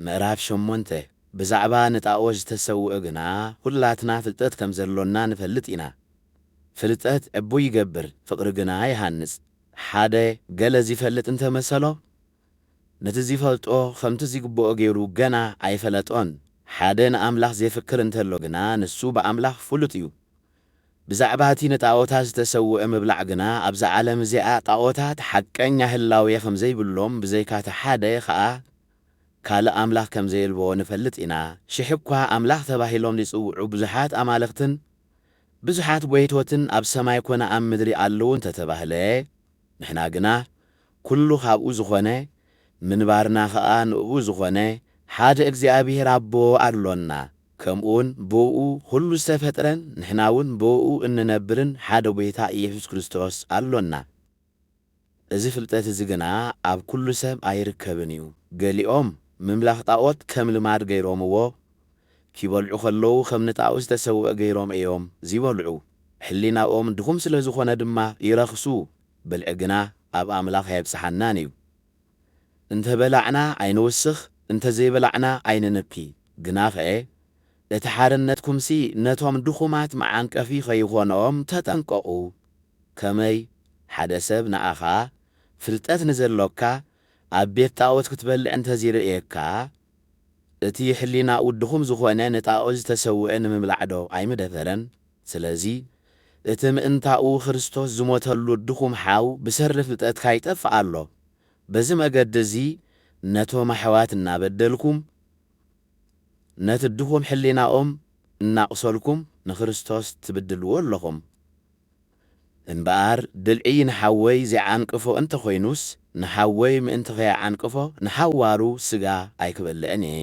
ምዕራፍ ሸሞንተ። ብዛዕባ ንጣኦት ዝተሰውእ ግና፣ ኩላትና ፍልጠት ከም ዘሎና ንፈልጥ ኢና። ፍልጠት ዕቡይ ይገብር፣ ፍቕሪ ግና ይሃንጽ። ሓደ ገለ ዚፈልጥ እንተ መሰሎ፣ ነቲ ዚፈልጦ ኸምቲ ዚግብኦ ገይሩ ገና ኣይፈለጦን። ሓደ ንኣምላኽ ዜፍክር እንተሎ ግና፣ ንሱ ብኣምላኽ ፍሉጥ እዩ። ብዛዕባ እቲ ንጣኦታት ዝተሰውአ ምብላዕ ግና፣ ኣብዛ ዓለም እዚኣ ጣኦታት ሓቀኛ ህላዌ ኸም ዘይብሎም፣ ብዘይካ እቲ ሓደ ኸኣ ካልእ ኣምላኽ ከም ዘየልቦ ንፈልጥ ኢና። ሽሕ እኳ ኣምላኽ ተባሂሎም ዚጽውዑ ብዙሓት ኣማልኽትን ብዙሓት ጐይቶትን ኣብ ሰማይ ኰነ ኣብ ምድሪ ኣለዉ እንተ ተባህለ፣ ንሕና ግና ኩሉ ኻብኡ ዝኾነ፣ ምንባርና ኸኣ ንእኡ ዝኾነ ሓደ እግዚኣብሄር ኣቦ ኣሎና። ከምኡውን ብእኡ ኩሉ ዝተፈጥረን ንሕና እውን ብእኡ እንነብርን ሓደ ጐይታ ኢየሱስ ክርስቶስ ኣሎና። እዚ ፍልጠት እዚ ግና ኣብ ኩሉ ሰብ ኣይርከብን እዩ። ገሊኦም ምምላኽ ጣኦት ከም ልማድ ገይሮምዎ፣ ኪበልዑ ኸለዉ ኸም ንጣኦት ዝተሰውአ ገይሮም እዮም ዚበልዑ። ሕሊናኦም ድኹም ስለ ዝኾነ ድማ ይረኽሱ። ብልዒ ግና ኣብ ኣምላኽ ኣየብጽሓናን እዩ። እንተ በላዕና ኣይንውስኽ፣ እንተ ዘይበላዕና ኣይንንኪ። ግናኸ እቲ ሓርነትኩምሲ ነቶም ድኹማት መዓንቀፊ ኸይኾኖም ተጠንቀቑ። ከመይ ሓደ ሰብ ንኣኻ ፍልጠት ንዘሎካ ኣብ ቤት ጣኦት ክትበልዕ እንተ ዚርእየካ፣ እቲ ሕሊናኡ ድኹም ዝኾነ ንጣኦት ዝተሰውአ ንምብላዕዶ ኣይምደፈረን? ስለዚ እቲ ምእንታኡ ክርስቶስ ዝሞተሉ ድኹም ሓው ብሰሪ ፍልጠትካ ይጠፍእ ኣሎ። በዚ መገዲ እዚ ነቶም ኣሕዋት እናበደልኩም፣ ነቲ ድኹም ሕሊናኦም እናቑሰልኩም ንክርስቶስ ትብድልዎ ኣለኹም። እምበኣር ድልዒ ንሓወይ ዚዓንቅፎ እንተ ኾይኑስ፣ ንሓወይ ምእንቲ ኸይዓንቅፎ ንሓዋሩ ስጋ ኣይክበልዕን እየ።